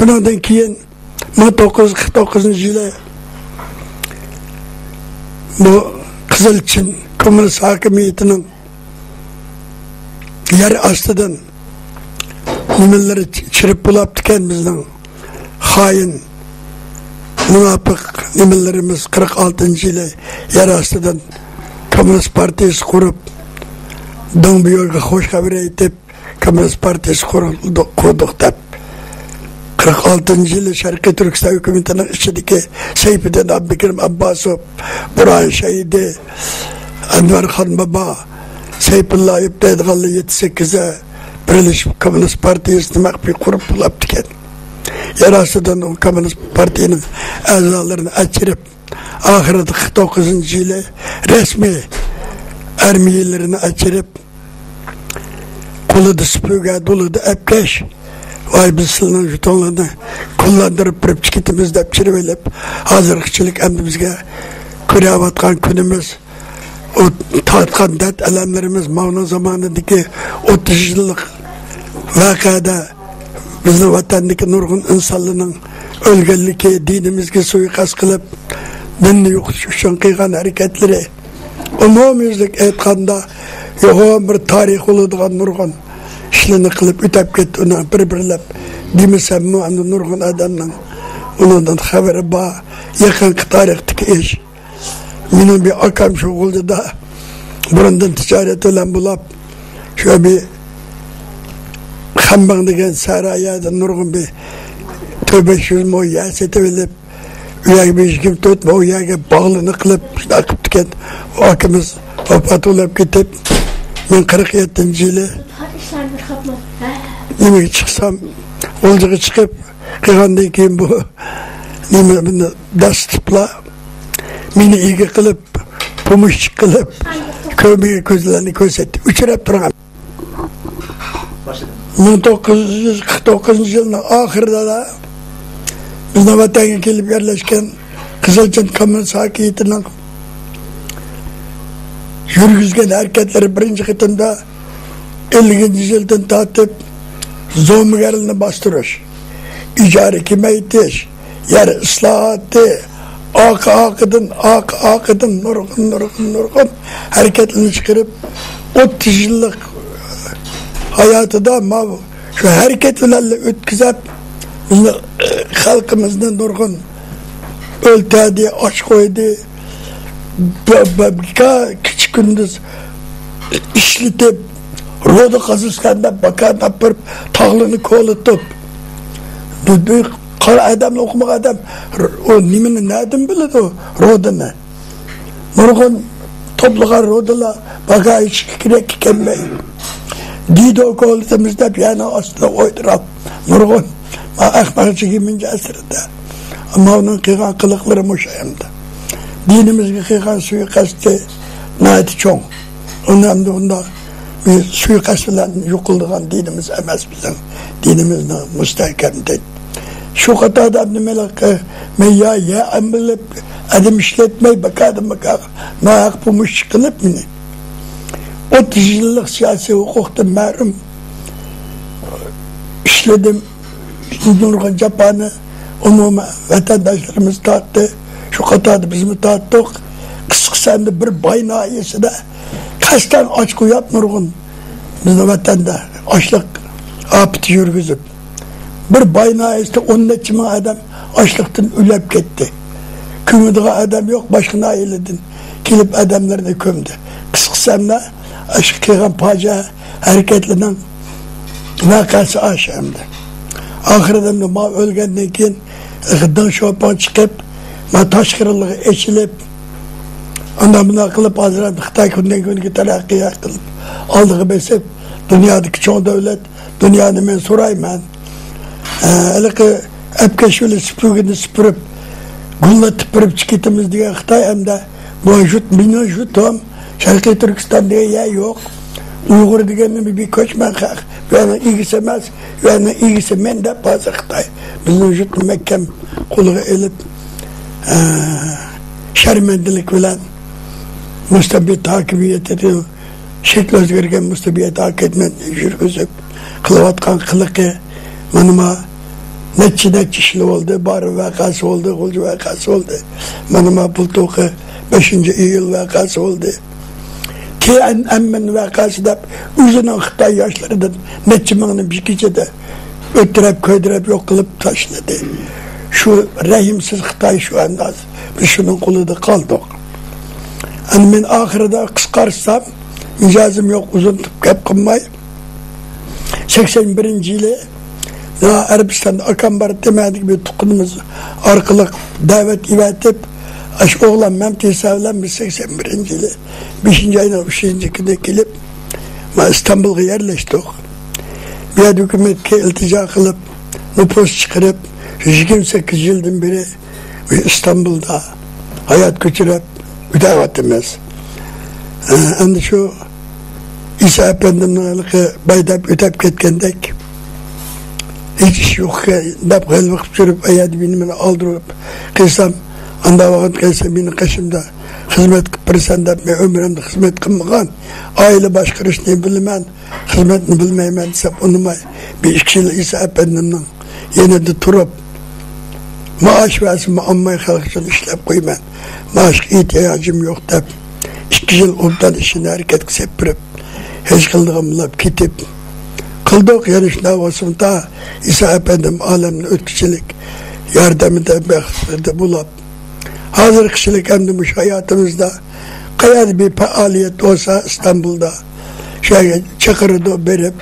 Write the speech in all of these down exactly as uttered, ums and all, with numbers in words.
شۇنىڭدىن كېيىن مىڭ توققۇز يۈز قىرىق توققۇزىنچى يىلى بۇ قىزىل چىن كوممۇنىست ھاكىمىيىتىنىڭ يەر ئاستىدىن نېمىلىرى چىرىپ بولاپتىكەن بىزنىڭ خائىن، مۇناپىق نېمىلىرىمىز. قىرىق ئالتىنچى يىلى يەر ئاستىدىن كوممۇنىست پارتىيىسى قۇرۇپ، دېڭ بيوگا خوش خەۋەر ئېيتىپ، كوممۇنىست پارتىيىسى قۇرۇلدۇق، قۇردۇق دەپ، قىرىق ئالتىنچى يىلى شەرقىي تۈركىستان ھۆكۈمىتىنىڭ ئىچىدىكى سەيپىدىن ئابدۇكېرىم ئابباسوف، بۇرھان شەھىدى، ئەنۋەرخان بابا، سەيپۇللا ئەيۇپ دەيدىغانلار يەتتە سەككىزى بىرلىشىپ كوممۇنىست پارتىيىسىنى مەخپىي قۇرۇپ بولاپتىكەن. يەر ئاستىدىن ئۇ كوممۇنىست پارتىيىنىڭ ئەزالىرىنى ئەچىرىپ، ئاخىرىدا قىرىق توققۇزىنچى يىلى رەسمىي ئارمىيىلىرىنى ئەچىرىپ، قولىدا سۈپۈرگە، دۇلىدا ئەپكەش، ۋاي، بىز سىلىنىڭ يۇتۇڭلارنى كۈنلەندۈرۈپ بېرىپ چىقىۋېتىمىز دەپ چىرىۋېلىپ، ھازىرغىچىلىك ئەمدى بىزگە كۆرۈۋاتقان كۈنىمىز، ئۇ تارتقان دەرد ئەلەملىرىمىز، ماۋنىڭ زامانىدىكى ئوتتۇز يىللىق ۋەقەدە بىزنىڭ ۋەتەندىكى نۇرغۇن ئىنسانلارنىڭ ئۆلگەنلىكى، دىنىمىزگە سۇيىقەست قىلىپ، دىننى يوقىتىش ئۈچۈن قىلغان ھەرىكەتلىرى، ئومۇميۈزلۈك ئېيتقاندا، يوغان بىر تارىخ بولىدىغان نۇرغۇن ئىشلارنى قىلىپ ئۆتەپ كەتتى. ئۇنى بىر-بىرلەپ دېمىسەممۇ، ئەمدى نۇرغۇن ئادەمنىڭ ئۇنىڭدىن خەۋىرى بار. يېقىنقى تارىختىكى ئىش. مېنىڭ بىر ئاكام شۇ غۇلجىدا بۇرۇندىن تىجارەت بىلەن بولاپ، شۇ بىر خەنبىڭ دېگەن سەھرا يەردە نۇرغۇن بىر تۆت بەش يۈز مو يەر سېتىۋېلىپ، ئۇ يەرگە بىر يىگىرمە تۆت مو يەرگە باغلىنى قىلىپ، شۇنداق قىپتىكەن. ئۇ ئاكىمىز ۋاپات بولۇپ كېتىپ، مەن قىرىق يەتتىنچى يىلى نېمىگە چىقسام، غۇلجىغا چىقىپ، قىلغاندىن كېيىن بۇ نېمە، بۇنى داستىپلا مېنى ئىگە قىلىپ، پومۇشچى قىلىپ، كۆرمىگەن كۆزلەرنى كۆرسەتتى. ئۆچۈرۈپ تۇرغان. مىڭ توققۇز يۈز قىرىق توققۇزىنچى يىلنىڭ ئاخىرىدا بىزنىڭ ۋەتەنگە كېلىپ يەرلەشكەن قىزىل چىن كوممۇنىست ھاكىمىيىتىنىڭ يۈرگۈزگەن ھەرىكەتلىرى بىرىنچى قېتىمدا ئەللىكىنچى يىلدىن تارتىپ زومىگەرلىكنى باستۇرۇش، ئىجارە كېمەيتىش، يەر ئىسلاھاتى، ئارقا-ئارقىدىن، ئارقا-ئارقىدىن نۇرغۇن، نۇرغۇن، نۇرغۇن ھەرىكەتلەرنى چىقىرىپ، ئوتتۇز يىللىق ھاياتىدا ماۋۇ شۇ ھەرىكەت بىلەنلا ئۆتكۈزۈپ، بىزنى، خەلقىمىزنى نۇرغۇن ئۆلتۈردى، ئاچ قويدى. بە-، بە-، بىكار كېچە-كۈندۈز ئىشلىتىپ، رۇدا قازىسەن دەپ باكا تاپتۇرۇپ، تاغلارنى كولىتىپ. بۇ، بۇ قارا ئادەمنى ئوقۇمىغان ئادەم ئۇ نېمىنى نەدىن بىلىدۇ، رۇدىنى؟ نۇرغۇن توپلىغان رۇدىلار باكا ھېچ كېرەككە كەلمەي. دىدو كولىتىمىز دەپ يەرنىڭ ئاستىدا ئولتۇرۇپ، نۇرغۇن ئەخمەق يىگىرمىنچى ئەسىردە. ئەمما ئۇنىڭ قىلغان قىلىقلىرى مۇشۇ ئەمدى. دىنىمىزگە قىلغان سۇيىقەستى ناھايىتى چوڭ. ئۇنى ئەمدى ئۇنداق بىر سۇيىقەست بىلەن يوقىلىدىغان دىنىمىز ئەمەس بىزنىڭ. دىنىمىزنىڭ مۇستەھكەم دىن. شۇ قاتاردا ئەمدى مەن يا، يا ئەمىلىپ ئادەم ئىشلەتمەي، بىكاردىن بىكارغا ناھەق پومۇشچى قىلىپ مېنى. ئوتتۇز يىللىق سىياسىي ھوقۇقتىن مەھرۇم ئىشلىدىم. نۇرغۇن جاپانى ئومۇمەن ۋەتەنداشلىرىمىز تارتتى. شۇ قاتاردا بىزمۇ تارتتۇق. قىسقىسى ئەمدى بىر باي ناھىيەسىدە قەستەن ئاچ قويۇپ نۇرغۇن بىزنىڭ ۋەتەندە ئاچلىق ئاپىتى يۈرگۈزۈپ، بىر باي ناھىيەسىدە ئون نەچچە مىڭ ئادەم ئاچلىقتىن ئۆلۈپ كەتتى. كۆمىدىغان ئادەم يوق، باشقا ناھىيەلەردىن كېلىپ ئادەملەرنى كۆمدى. قىسقىسى ئەمدى ئاشۇ قىلغان پاجىئە ھەرىكەتلىرىنىڭ ۋەقەسى ئاشۇ ئەمدى. ئاخىرىدا ما ئۆلگەندىن كېيىن دىڭ شوپىڭ چىقىپ، ما تاشقىرىلىقى ئېچىلىپ، ئانداق مۇنداق قىلىپ، ھازىر خىتاي كۈندىن كۈنگە تەرەققىي قىلىپ، ئالدىغا بېسىپ، دۇنيادىكى چوڭ دۆلەت، دۇنيانى مەن سورايمەن. ئە، ھېلىقى ئەپكەش بىلەن سۈپۈرگىنى سۈپۈرۈپ، گۈللەتتە سۈپۈرۈپ چىقىۋېتىمىز دېگەن خىتاي ئەمدى بۇ ژۇت، مېنىڭ ژۇتۇم، شەرقىي تۈركىستان دېگەن يەر يوق. ئۇيغۇر دېگەن بىر كۆچمەن خەق. بۇ يەرنىڭ ئىگىسى ئەمەس، بۇ يەرنىڭ ئىگىسى مەن دەپ ھازىر خىتاي بىزنىڭ ژۇتنى مەھكەم قولىغا ئېلىپ، ئە، شەرمەندىلىك بىلەن مۇستەبىت ھاكىمىيىتىنى شەكلى ئۆزگەرگەن مۇستەبىت ھاكىمىيەتنى يۈرگۈزۈپ قىلىۋاتقان قىلىقى، مانا ما نەچچە، نەچچە ئىشلار بولدى، بار ۋەقەسى بولدى، غۇلجا ۋەقەسى بولدى. مانا ما بۇلتۇرقى بەشىنچى ئىيۇل ۋەقەسى بولدى. تى ئېن ئېن مېن ۋەقەسى دەپ، ئۆزىنىڭ خىتاي ياشلىرىدىن نەچچە مىڭنى بىر كېچىدە ئۆلتۈرۈپ، كۆيدۈرۈپ، يوق قىلىپ تاشلىدى. شۇ رەھىمسىز خىتاي شۇ ئەنداز. بىز شۇنىڭ قولىدا قالدۇق. ئەنە مەن ئاخىرىدا قىسقارتسام، مىجەزىم يوق، ئۇزۇن گەپ قىلماي، سەكسەن بىرىنچى يىلى ئەرەبىستاندا ئاكام بار، تېمەدىكى بىر تۇغقىنىمىز ئارقىلىق دەۋەت ئېۋەتىپ، ئاشۇ ئوغلان مەمتى بىلەن بىز سەكسەن بىرىنچى يىلى بەشىنچى ئاينىڭ ئۈچىنچى كۈنى كېلىپ، ما ئىستانبۇلغا يەرلەشتۇق. بۇ يەردە ھۆكۈمەتكە ئىلتىجا قىلىپ، نوپۇس چىقىرىپ، يىگىرمە سەككىز يىلدىن بېرى ئىستانبۇلدا ھايات كۆچۈرۈپ ئۆتەۋاتىمىز. ئە، ئەمدى شۇ ئىسا ئەپەندىمنىڭ ھېلىقى بايداپ ئۆتەپ كەتكەندەك، ھېچ ئىش يوقكەن دەپ غەلۋە قىلىپ يۈرۈپ، ئەگەر بىر نېمىنى ئالدۇرۇپ قىلسام، ئانداق ۋاقىت كەلسە مېنىڭ قېشىمدا خىزمەت قىلىپ بېرىسەن دەپ، مەن ئۆمرۈمدە خىزمەت قىلمىغان، ئائىلە باشقۇرۇشنى بىلىمەن، خىزمەتنى بىلمەيمەن دېسەم ئۇنىماي، بىر ئىككى يىل ئىسا ئەپەندىمنىڭ يېنىدا تۇرۇپ، مائاش بەرسىمۇ ئالماي خەلق ئۈچۈن ئىشلەپ قويىمەن. مائاشقا ئېھتىياجىم يوق دەپ، ئىككى يىل ئوبدان ئىشىنى ھەرىكەتكە سېلىپ بېرىپ، ھېچ قىلىدىغان بولۇپ كېتىپ قالدۇق. يەنە شۇنداق بولسىمۇ تا ئىسا ئەپەندىم ئالەمدىن ئۆتكۈچىلىك ياردىمىدە، بەختىدە بولۇپ، ھازىرقىچىلىك ئەمدى مۇشۇ ھاياتىمىزدا قەيەردە بىر پائالىيەت بولسا ئىستانبۇلدا، شۇ يەرگە چاقىرىدۇ، بېرىپ،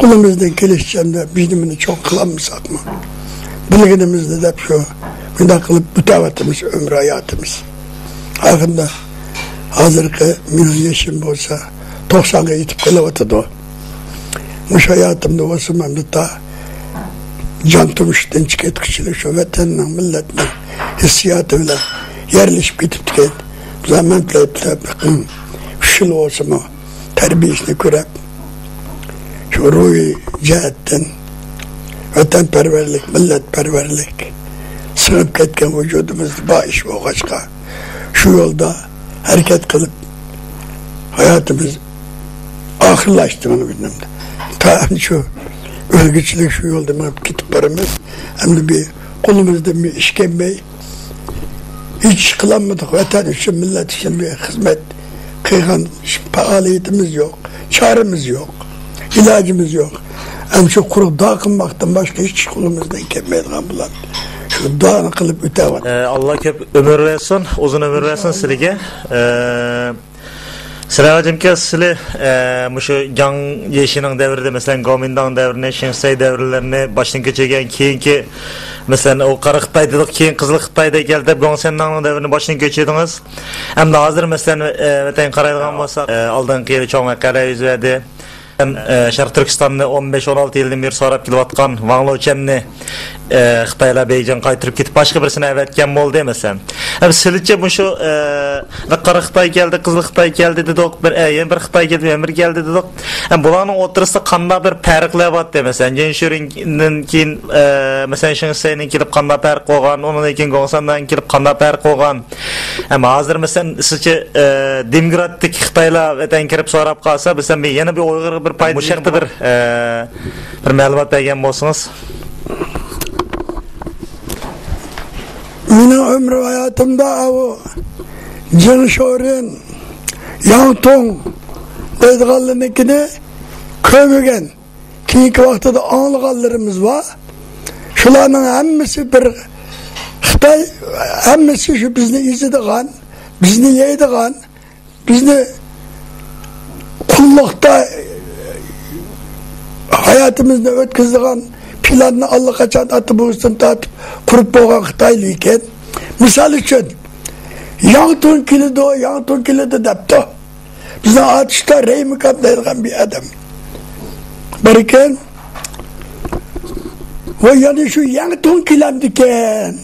قولىمىزدىن كېلىشىچە بىر نېمىنى چوڭ قىلالمىساقمۇ، بىلگىنىمىزنى دەپ شۇ مۇنداق قىلىپ ئۆتەۋاتىمىز ئۆمۈر ھاياتىمىز. ئاخىرىدا ھازىرقى مېنىڭ يېشىم بولسا توقسانغا يېتىپ قېلىۋاتىدۇ. مۇشۇ ھاياتىمدا بولسا مەن بىر تا جان تۇمشۇقتىن چىقىۋەتكۈچىلىك شۇ ۋەتەننىڭ، مىللەتنىڭ ھېسسىياتى بىلەن يەرلىشىپ كېتىپتىكەن. بىزار مەن بىلەن ئۈچ يىل بولسىمۇ تەربىيەسىنى كۆرۈپ، شۇ روھىي جەھەتتىن ۋەتەنپەرۋەرلىك، مىللەتپەرۋەرلىك سىڭىپ كەتكەن ۋۇجۇدىمىزدا بار ئىش بولغاچقا، شۇ يولدا ھەرىكەت قىلىپ، ھاياتىمىز ئاخىرلاشتى مانا بۇ يەردە. تا شۇ ئۆلگۈچىلىك شۇ يولدا مېڭىپ كېتىپ بارىمىز. ئەمدى بىر قولىمىزدىن بىر ئىش كەلمەي، ھېچ ئىش قىلالمىدۇق. ۋەتەن ئۈچۈن، مىللەت ئۈچۈن بىر خىزمەت قىلغان پائالىيىتىمىز يوق، چارىمىز يوق، ئىلاجىمىز يوق. ئەمدى شۇ قۇرۇق دۇئا قىلماقتىن باشقا ھېچ ئىش قولىمىزدىن كەلمەيدىغان بولار. شۇ دۇئانى قىلىپ ئۆتەۋاتىمىز. ئە، ئاللا كۆپ ئۆمۈر بەرسۇن، ئۇزۇن ئۆمۈر بەرسۇن سىلىگە. ئە، سىلەر ھاجىمكە، سىلى، ئە، مۇشۇ جاڭ يېشىنىڭ دەۋرىدە، مەسىلەن، گومىنداڭ دەۋرىنى، شېڭ شىسەي دەۋرلىرىنى باشتىن كەچۈرگەن، كېيىنكى، مەسىلەن، ئۇ قارا خىتاي دېدۇق، كېيىن قىزىل خىتاي دەپ كەلدى، گوڭسەنناڭنىڭ دەۋرىنى باشتىن كەچۈردىڭىز. ئەمدى ھازىر، مەسىلەن، ئە، ۋەتەنگە قارايدىغان بولساق، ئە، ئالدىنقى يىلى چوڭ ۋەقەلەر يۈز بەردى. ئە، شەرقىي تۈركىستاننى ئون بەش، ئون ئالتە يىلدىن بېرى سوراپ كېلىۋاتقان ۋاڭ لېچۈەننى، ئە، خىتايلار بېيجىڭغا قايتۇرۇپ كېتىپ، باشقا بىرسىنى ئەۋەتكەن بولدى، مەسىلەن. ئەمدى سىلىچە مۇشۇ، ئە، بىر قارا خىتاي كەلدى، قىزىل خىتاي كەلدى دېدۇق، بىر، ئە، يەنە بىر خىتاي كەلدى، يەنە بىر كەلدى دېدۇق. ئەمدى بۇلارنىڭ ئوتتۇرىسىدا قانداق بىر پەرقلەر بارتى؟ مەسىلەن، جېن شۈرېندىن كېيىن، ئە، مەسىلەن، شېڭ شىسەينىڭ كېلىپ قانداق پەرق بولغان، ئۇنىڭدىن كېيىن گوڭسەنداڭ كېلىپ قانداق پەرق بولغان؟ ئەمما ھازىر، مەسىلەن، سىلىچە، ئە، دېموكراتىك خىتايلار ۋەتەنگە كىرىپ سوراپ قالسا، مەسىلەن، بىر، يەنە بىر ئۇيغۇرغا بىر پايدا، مۇشۇ ھەقتە بىر، ئە، بىر مەلۇمات بەرگەن بولسىڭىز. مېنىڭ ئۆمرۈم ھاياتىمدا ئاۋۇ جېڭ شورېن، ياڭ تۇڭ دەيدىغانلىرىنىڭكىنى كۆرمىگەن. كېيىنكى ۋاقتىدا ئاڭلىغانلىرىمىز بار. شۇلارنىڭ ھەممىسى بىر خىتاي، ھەممىسى شۇ بىزنى ئېزىدىغان، بىزنى يەيدىغان، بىزنى قۇللۇقتا ھاياتىمىزنى ئۆتكۈزىدىغان پىلاننى ئاللىقاچان ئاتا بوۋىسىدىن تارتىپ قۇرۇپ بولغان خىتايلار ئىكەن. مىسال ئۈچۈن، ياڭ تۇڭ كېلىدۇ، ياڭ تۇڭ كېلىدۇ دەپتۇ. بىزنىڭ ئاتۇشتا رەھىم ئاكام دەيدىغان بىر ئادەم بار ئىكەن. ۋە يەنە شۇ ياڭ تۇڭ كېلەمدىكەن،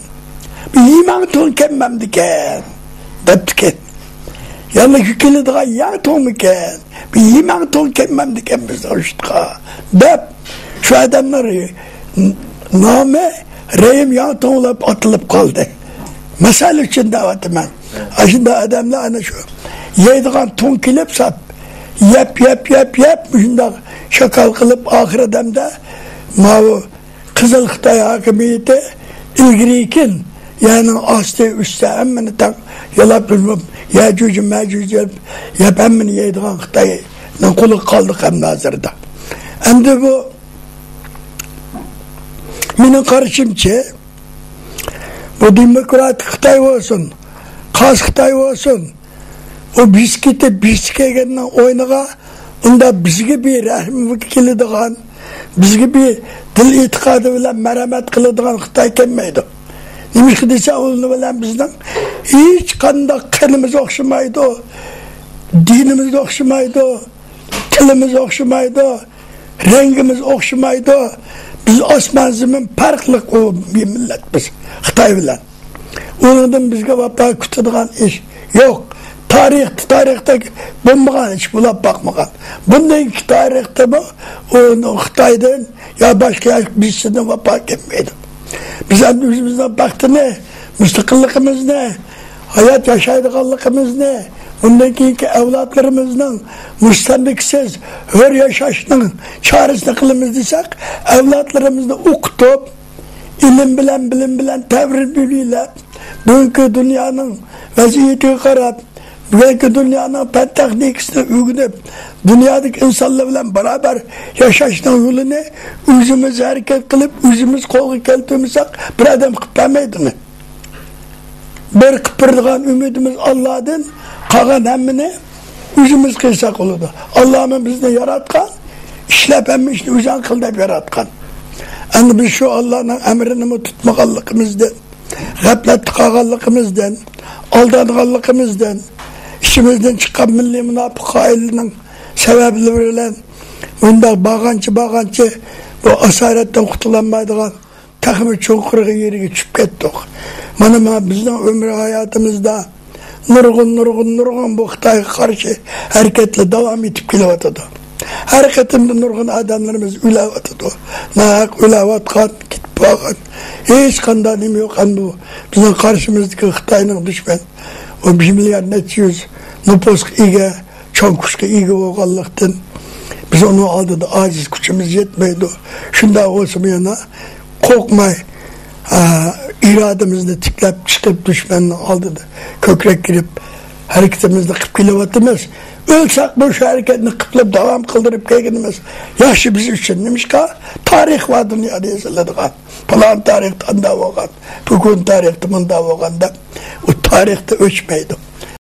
بىر يىماڭ تۇڭ كەلمەمدىكەن دەپتىكەن. يەنە شۇ كېلىدىغان ياڭ تۇڭمىكەن، بىر يىماڭ تۇڭ كەلمەمدىكەن بىزنىڭ يۇرتقا دەپ، شۇ ئادەمنىڭ نامى رەھىم ياڭ تۇڭ بولۇپ ئاتىلىپ قالدى. مىسال ئۈچۈن دەۋاتىمەن. ئاشۇنداق ئادەملەر ئەنە شۇ يەيدىغان تۇڭ كېلىپ ساپ، يەپ، يەپ، يەپ، يەپ، مۇشۇنداق شاكال قىلىپ، ئاخىر ئادەمدە ماۋۇ قىزىل خىتاي ھاكىمىيىتى ئىلگىرىكىن، يەرنىڭ ئاستى ئۈستى ھەممىنى تەڭ يالاپ يۇيۇپ، يەجۈج مەجۈج يەپ، يەپ ھەممىنى يەيدىغان خىتاينىڭ قولىغا قالدۇق ئەمدى ھازىردا. ئەمدى بۇ مېنىڭ قارىشىمچە، بۇ دېموكراتىك خىتاي بولسۇن، قاس خىتاي بولسۇن، ئۇ بېسىپ كېتىپ، بېسىپ كەلگەننىڭ ئوينىغا ئۇندا بىزگە بىر رەھىمى كېلىدىغان، بىزگە بىر دىل ئېتىقادى بىلەن مەرھەمەت قىلىدىغان خىتاي كەلمەيدۇ. نېمىشقا دېسە، ئۇنىڭ بىلەن بىزنىڭ ھېچقانداق قېنىمىز ئوخشىمايدۇ، دىنىمىز ئوخشىمايدۇ، تىلىمىز ئوخشىمايدۇ، رەڭگىمىز ئوخشىمايدۇ. بىز ئاسمان زېمىن پەرقلىق ئۇ بىر مىللەت بىز خىتاي بىلەن. ئۇنىڭدىن بىزگە ۋاپا كۈتىدىغان ئىش يوق. تارىختا، تارىختا بولمىغان ئىش، بۇلار باقمىغان. بۇندىن كېيىنكى تارىختىمۇ ئۇ خىتايدىن يا باشقا بىرسىدىن ۋاپا كەلمەيدۇ. بىز ئەمدى ئۆزىمىزنىڭ بەختىنى، مۇستەقىللىقىمىزنى، ھايات ياشايدىغانلىقىمىزنى، بۇندىن كېيىنكى ئەۋلادلىرىمىزنىڭ مۇستەملىكىسىز، ھۆر ياشاشنىڭ چارىسىنى قىلىمىز دېسەك، ئەۋلادلىرىمىزنى ئوقۇتۇپ، ئىلىم بىلەن، بىلىم بىلەن تەۋرىنىپ، بۈگۈنكى دۇنيانىڭ ۋەزىيىتىگە قاراپ، بۈگۈنكى دۇنيانىڭ پەن تېخنىكىسىنى ئۆگىنىپ، دۇنيادىكى ئىنسانلار بىلەن باراۋەر ياشاشنىڭ يولىنى ئۆزىمىز ھەرىكەت قىلىپ، ئۆزىمىز قولغا كەلتۈرمىسەك، بىر ئادەم قىلىپ بەرمەيدۇ. بىر قىلىپ بېرىدىغان ئۈمىدىمىز ئاللادىن، قالغان ھەممىنى ئۆزىمىز قىلساق بولىدۇ. ئاللامۇ بىزنى ياراتقان، ئىشلەپ ھەممە ئىشنى ئۆزۈڭ قىل دەپ ياراتقان. ئەمدى بىز شۇ ئاللانىڭ ئەمرىنىمۇ تۇتمىغانلىقىمىزدىن، غەپلەتتە قالغانلىقىمىزدىن، ئالدانغانلىقىمىزدىن، ئىچىمىزدىن چىققان مىللىي مۇناپىق خائىنلىرىنىڭ سەۋەبلىرى بىلەن مۇنداق بارغانچە، بارغانچە بۇ ئاسارەتتىن قۇتۇلالمايدىغان تېخىمۇ چوڭقۇرغا يېرىگە چۈشۈپ كەتتۇق. مانا، مانا بىزنىڭ ئۆمۈر ھاياتىمىزدا نۇرغۇن، نۇرغۇن، نۇرغۇن بۇ خىتايغا قارشى ھەرىكەتلەر داۋام ئېتىپ كېلىۋاتىدۇ. ھەر قېتىمدا نۇرغۇن ئادەملىرىمىز ئۆلۈۋاتىدۇ. ناھەق ئۆلۈۋاتقان، كېتىپ بارغان، ھېچقانداق نېمە يوق. ئەمدى بۇ بىزنىڭ قارشىمىزدىكى خىتاينىڭ دۈشمەن، ئۇ بىر مىليارد نەچچە يۈز نوپۇسقا ئىگە، چوڭ كۈچكە ئىگە بولغانلىقتىن، بىز ئۇنىڭ ئالدىدا ئاجىز، كۈچىمىز يەتمەيدۇ. شۇنداق بولسىمۇ يەنە قورقماي، ئا، ئىرادىمىزنى تىكلەپ چىقىپ، دۈشمەننىڭ ئالدىدا كۆكرەك كېرىپ، ھەرىكىتىمىزنى قىلىپ كېلىۋاتىمىز. ئۆلسەكمۇ شۇ ھەرىكەتنى قىلىپ داۋام قىلدۇرۇپ كەلگىنىمىز ياخشى بىز ئۈچۈن. نېمىشقا؟ تارىخ بار دۇنيادا يېزىلىدىغان. پالان تارىختا ئانداق بولغان، بۈگۈن تارىختا مۇنداق بولغان دەپ، ئۇ تارىختا ئۆچمەيدۇ.